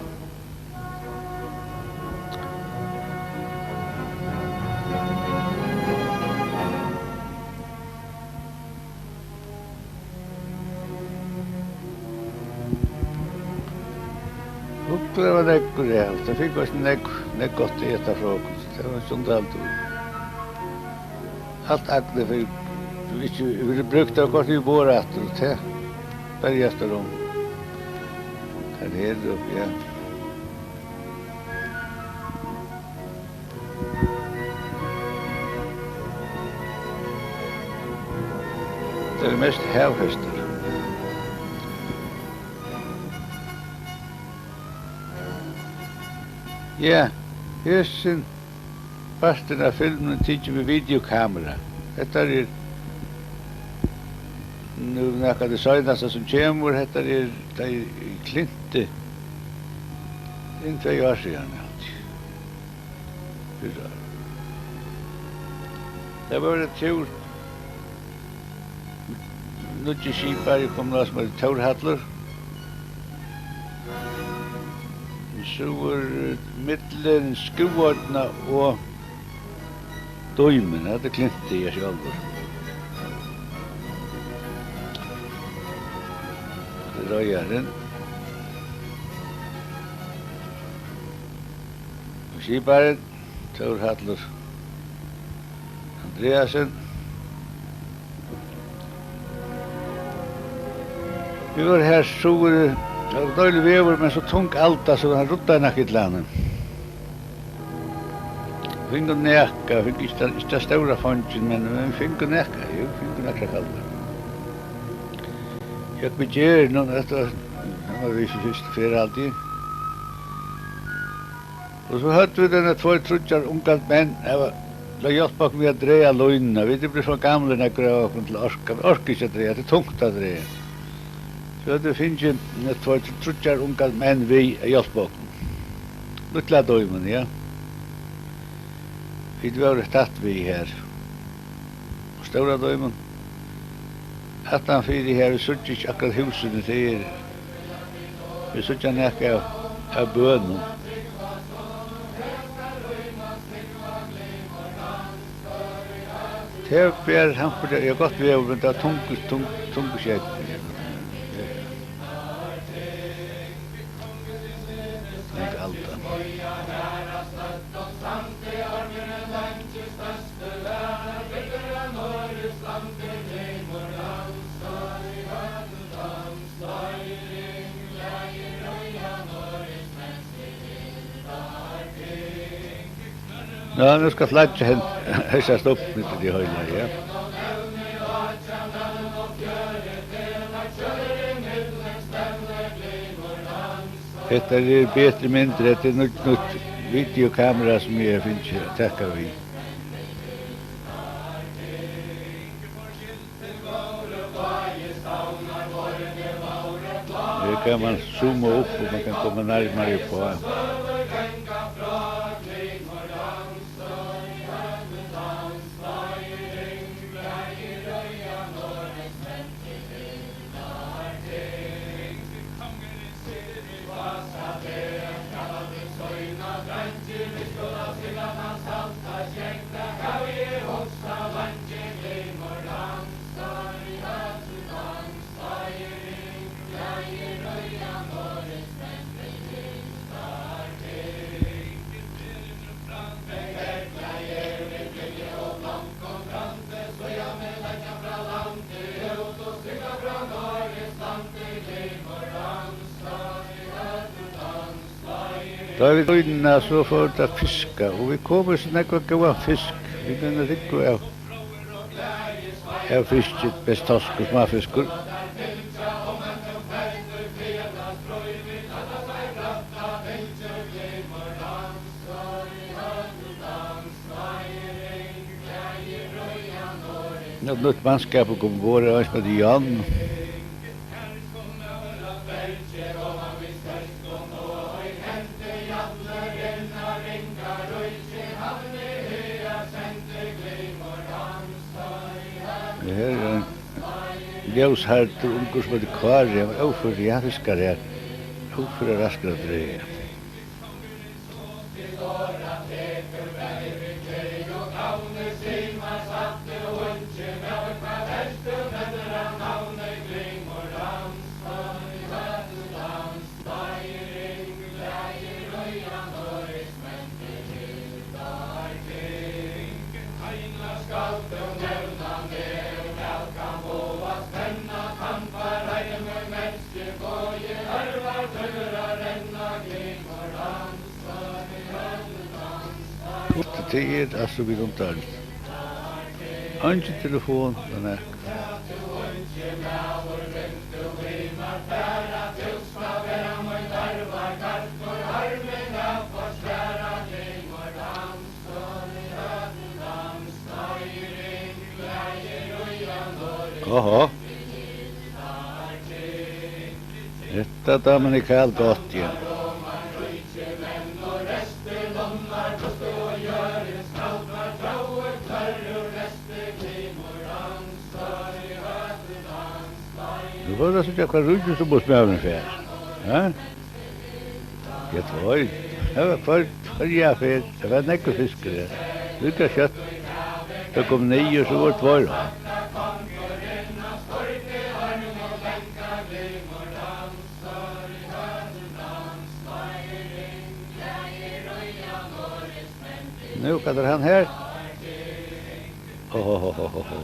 Uppliva nógv, ja. Tað fingu eisini nógv, nógv gott at eta frá okkum. Tað var ikki undan tí. Alt agnið fekk, ikki verið brúkt, tað var gott við borð aftur, og tað berjast er um. Tað er her uppi, ja. Tað er mest havhestar. Ja, hesin parturin av filminum tikin við videokamera. Hetta er nú nakað tað seinasta sum kemur. Hetta er, tað er í Klinti. Tað er tvey ár síðani, haldi eg. Fyrra. Tað var ein túr. Nýggi skipari kom á, sum eitur Tórhallur. Suður, eh, millum Skúvoynna og Dímun. Hatta er Klinti, ja, sjálvur. Hatta er reiðarin. Og skiparin, Tórhallur Andreasen. Vit vóru her suður, tað var deiligur veður, men so tung alda, so hann ruddaði nakað illa hann. Fingu nakað, fingu ikki tað, ikki tað stóra fongin, men, men fingu nakað, jú, fingu nakrar kalvar. Gekk við gerðini, hetta var, hann var við fyrstu ferð, haldi eg. Og so høvdu vit eini tveir, tríggjar ungar menn, har var, til at hjálpa okkum við at draga línuna. Vit eru blivin so gamlir, nakrir av okkum, til at orka, vit orka ikki at draga, tað er tungt at draga. So høvdu vit fingið eini tveir, tríggjar ungar menn við at hjálpa okkum. Lítla Dímun, ja. Vit vóru tætt við her. Stóra Dímun. Aftan fyri her, vit síggja ikki akkurát húsini, tað er, vit síggja nakað av, av bønum. Tað ber hampur, ja, gott veður, men tað er tungur, tung, tungur sjógvur. Tung alda. Ja, nú skal flaggið hen, hesa stofnið til tí heila, ja. Hetta er betri myndir, hetta er nýtt, nýtt videokamera, sum eg havi fingið at taka við. Her kann man zooma upp, og man kann koma nærmari uppá. Tá vit líðina, so fóru vit at fiska, og vit komu so nógvan góðan fisk. Vit kunnu rúgva av, av fiski, best toskur, smáfiskur. Nú, nýtt mannskap er komið umborð, ein sum eitur Jan. Ja, her er ein Ljóshærdur ungur sum eitur Kári, hann var óførur, ja, fiskari har. Óførur raskur at draga. Tað er altso við um deild. Eingin telefon, ella nakað. Oho. Hetta dámar Mikael gott, ja. Nú fáa vit at síggja, hvat ríkisumboðsmaðurin fær. Ha? Ja, tveir. Tað var hvør, hvørja ferð. Tað var nógvur fiskur her. Líka skjótt tað kom niður, so vóru tveir á. Nú, hvat er hann her? Ho, ho, ho.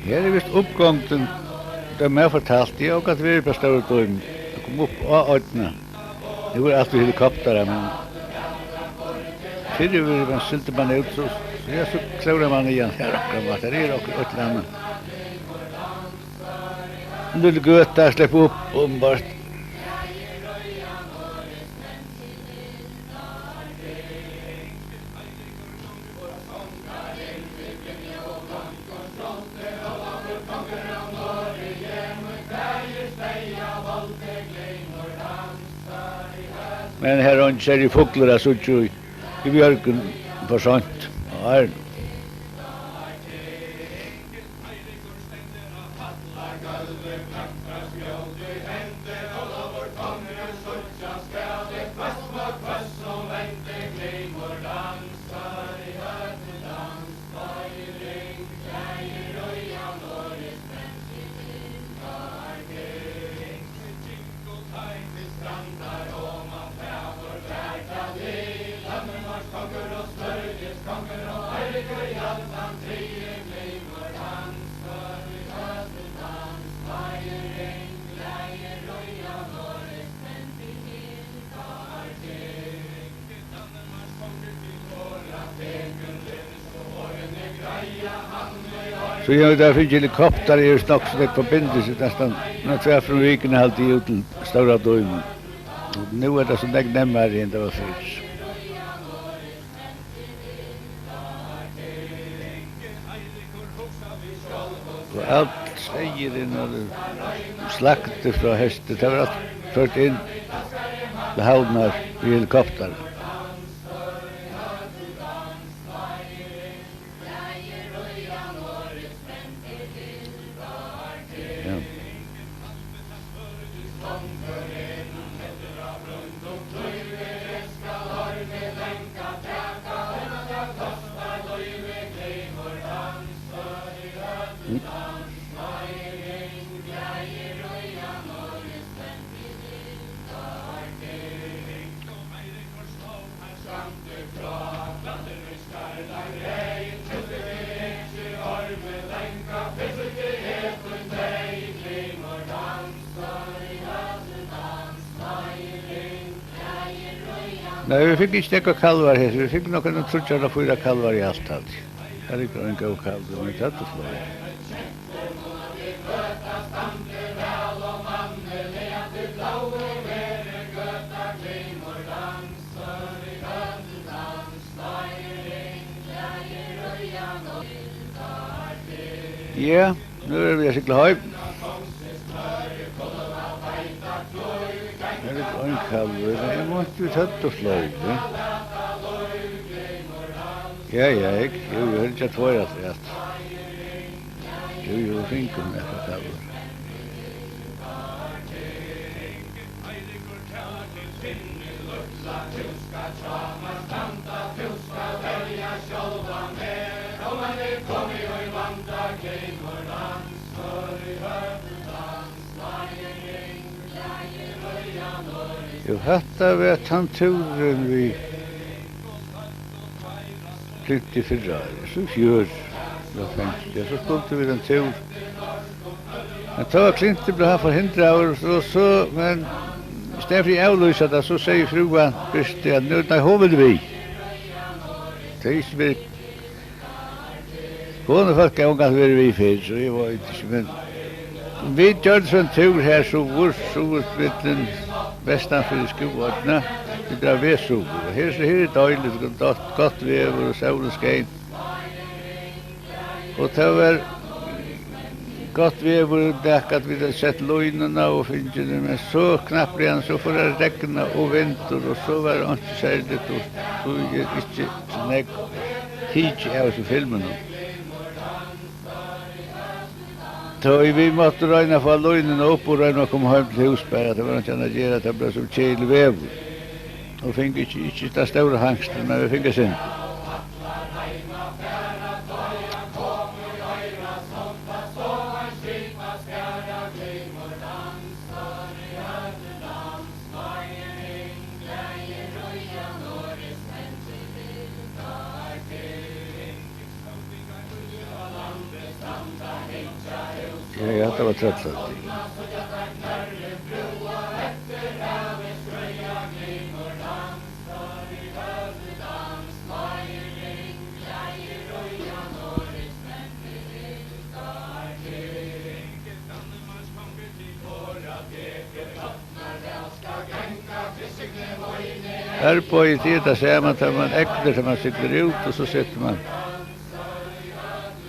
Her er vist uppgongdin, tað er mær fortalt, eg havi ongantíð verið upp á Stóru Dímun. Eg kom upp á oynna. Nú er alt við helikoptara, men fyrr var man, sigldi man út, so, so, ja, so klórar man niðan her okkurt, at her er okkurt, eitt ella annað. Ein lítil gøta at sleppa upp um, bert. Men her er ein serligur fuglur at síggja í, í Bjørgvin for seint á árinum. Síðan vit hava fingið helikoptar, er nokk so nógv forbindilsi, næstan, næstan tvær ferðir um vikuna haldi eg út til Stóra Dímun. Og nú er tað so nógv nemmari enn tað var fyrr. Og alt seyðurin og slaktið frá hesti, tað var alt ført inn til Havnar við helikoptari. Ja. Nei, vit fingu ikki nógvar kalvar her. Vit fingu nokk eini tríggjar ella fýra kalvar í alt, haldi eg. Her liggur ein góður kalvur, men tað er fleiri. Ja, nú eru vit at sigla heim. Her er ein kalvur, eg meinti, vit høvdu fleiri. Ja, ja, eg, jú, eg hevði ikki tveir afturat. Jú, jú, fingu nakrar kalvar. Jú, hatta var tann túrin við Klinti fyrra ár, so í fjør, ja, fengið, ja, so skuldu vit ein túr. Men tá var Klinti bleiv hann forhindraður, so, so, men í staðin fyri at avlýsa tað, so segði frúan Birta, at nú, nei, hon vil við. Tað er ikki við. Konufólk hava ongantíð verið við fyrr, so eg veit ikki, men vit gjørdu so ein túr her suður, suður millum, vestan fyri Skúvoynna, vit drag veg suður. Og her, so her er deiligt, gott, gott veður og sólin skein. Og tað var gott veður, nakað at vit høvdu sett línuna og fingið tað, men so knappliga, so fór at regna og vindur, og so var einki serligt, og so er ikki so nógv tikið av hesum filmunum. Tá ið vit máttu royna at fáa línuna upp og royna at koma heim til hús bara, tað var einki annað at gera, tað bleiv sum keðilig veður. Og fingu ikki, ikki tað stóra hangstið, men vit fingu eitt sindur. Ja, ja, hatta var Trøllhøvding. Arbeiðið er tað sama, tá mann egnar, tá mann siglir út, og so setur mann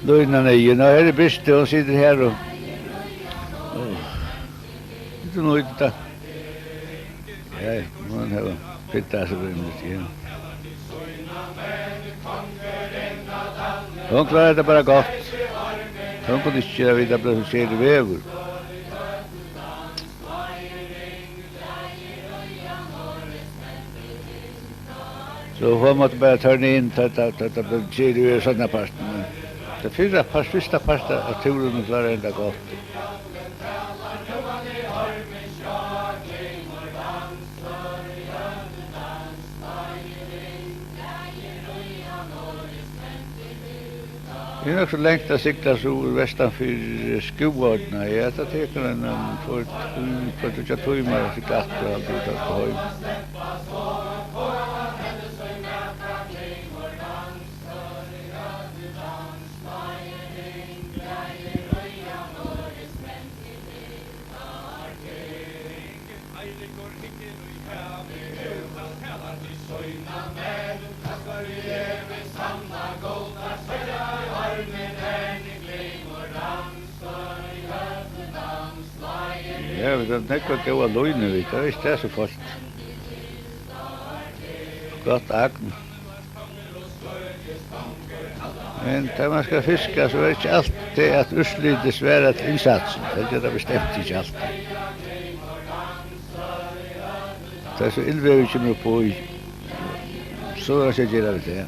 línuna niður. Ná, her er Birta, hon situr her og, og, og nýtir tað. Ja, ja, hon hevur pyntað seg rímiliga, ja. Hon klárar tað bara gott. Hon kundi ikki gera við, tað bleiv so keðiligt veður. So hon mátti bara tørna inn, tá, tá, tá, tá bleiv keðiligt veður seinnapartin. Men tað fyrra part, fyrsta part av túrinum kláraði hon tað gott. Tað er nokk so langt at sigla suður vestan fyri Skúvoynna. Ja, tað tekur ein, ein tveir, tveir, tríggjar tímar at sigla aftur og halda út aftur heim. Ja, vit hava nógvar góðar línur, vit hava ikki tað so fult. Gott agn. Men tá mann skal fiska, so er ikki altíð, at úrslitið svarar til insatsin. Tað ger tað bestemt ikki altíð. Tá so illveður kemur upp í, so er ikki at gera við tað.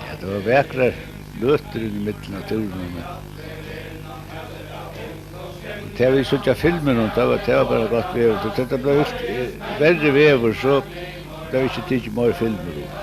Ja, tað var vakrar løtur inn ímillum á túrinum, men tað vit síggja á filminum, tað var, tað var bara gott veður. So tá tað bleiv, eh, verri veður, so bleiv ikki tikið meir filmur upp.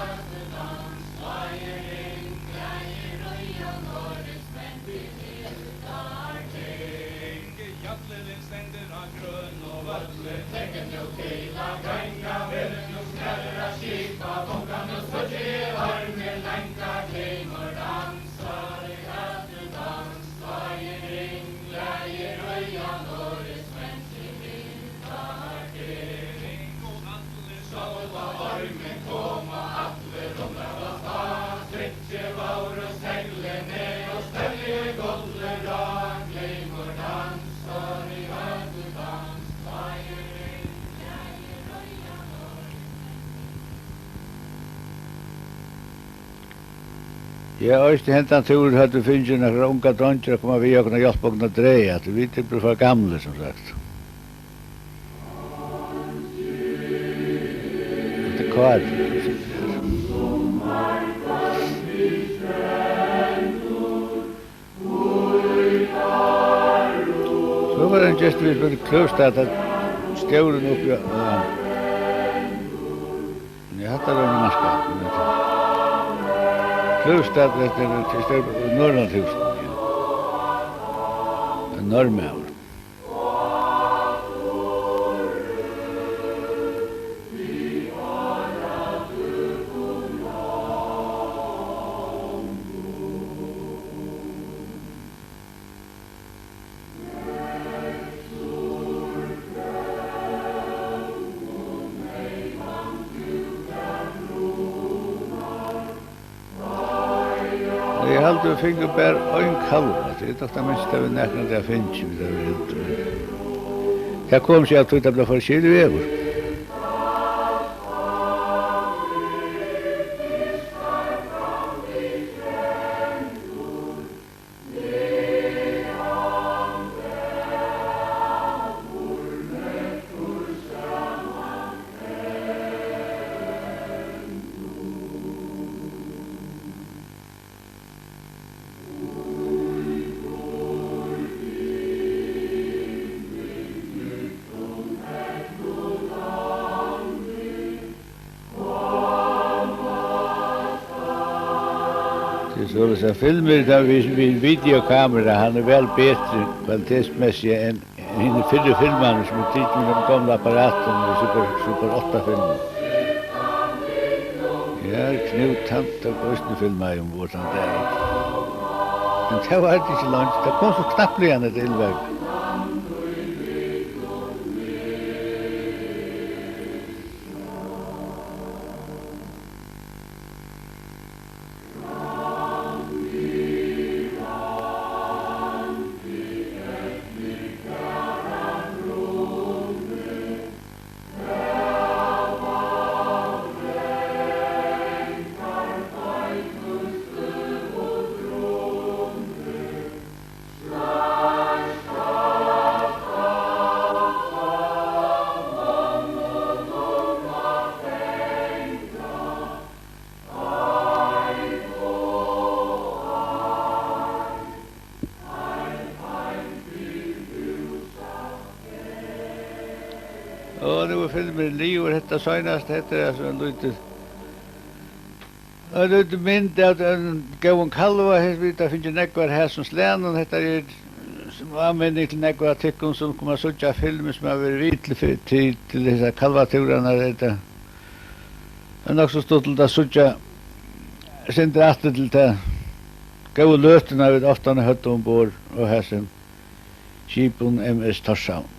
Ja, eisini hendan túrin høvdu vit fingið nakrar ungar dreingir at koma við okkum og hjálpa okkum at draga, tí vit eru blivin for gamlir, sum sagt. Hetta er Kári. So var ein gestur, vit spældu Kløvstad, at stjórin uppi á, ja. Nei, hatta er ein marka. Kløvstad, hetta er til stjórin Norðurlandahúsið, ja. Ein norðmaður. Eg haldi, vit fingu bara ein kalv. Tað er tað minsta, vit nakrantíð hava fingið, vit hava verið úti, men tað kom seg av tí, tað bleiv for skilið veður. Tað er soleiðis, at filmur, tá við, við videokamera, hann er væl betri kvalitetsmessigt enn hinir fyrru filmarnir, sum eru tikin við teimum gomlu apparatum, við Super, Super átta filmum. Ja, Knút, hann tók eisini filmar umborð tann dagin. Men tað var ikki langt, tað kom so knappliga, hetta illveður. Og nú er filmurin liðugur. Hetta seinasta, hetta er altso ein lítil, ein lítil mynd av einum góðum kalvi. Her, vit hava fingið nógvar av hasum slagnum. Hetta er sum áminning til nógvar av tykkum, sum koma at síggja filmir, sum hava verið við til, til, til hesar kalvatúrarnar. Hetta er nokk so stuttligt at síggja eitt sindur aftur til ta góðu løtuna, vit ofta høvdu umborð á hasum skipum, M S Tórshavn.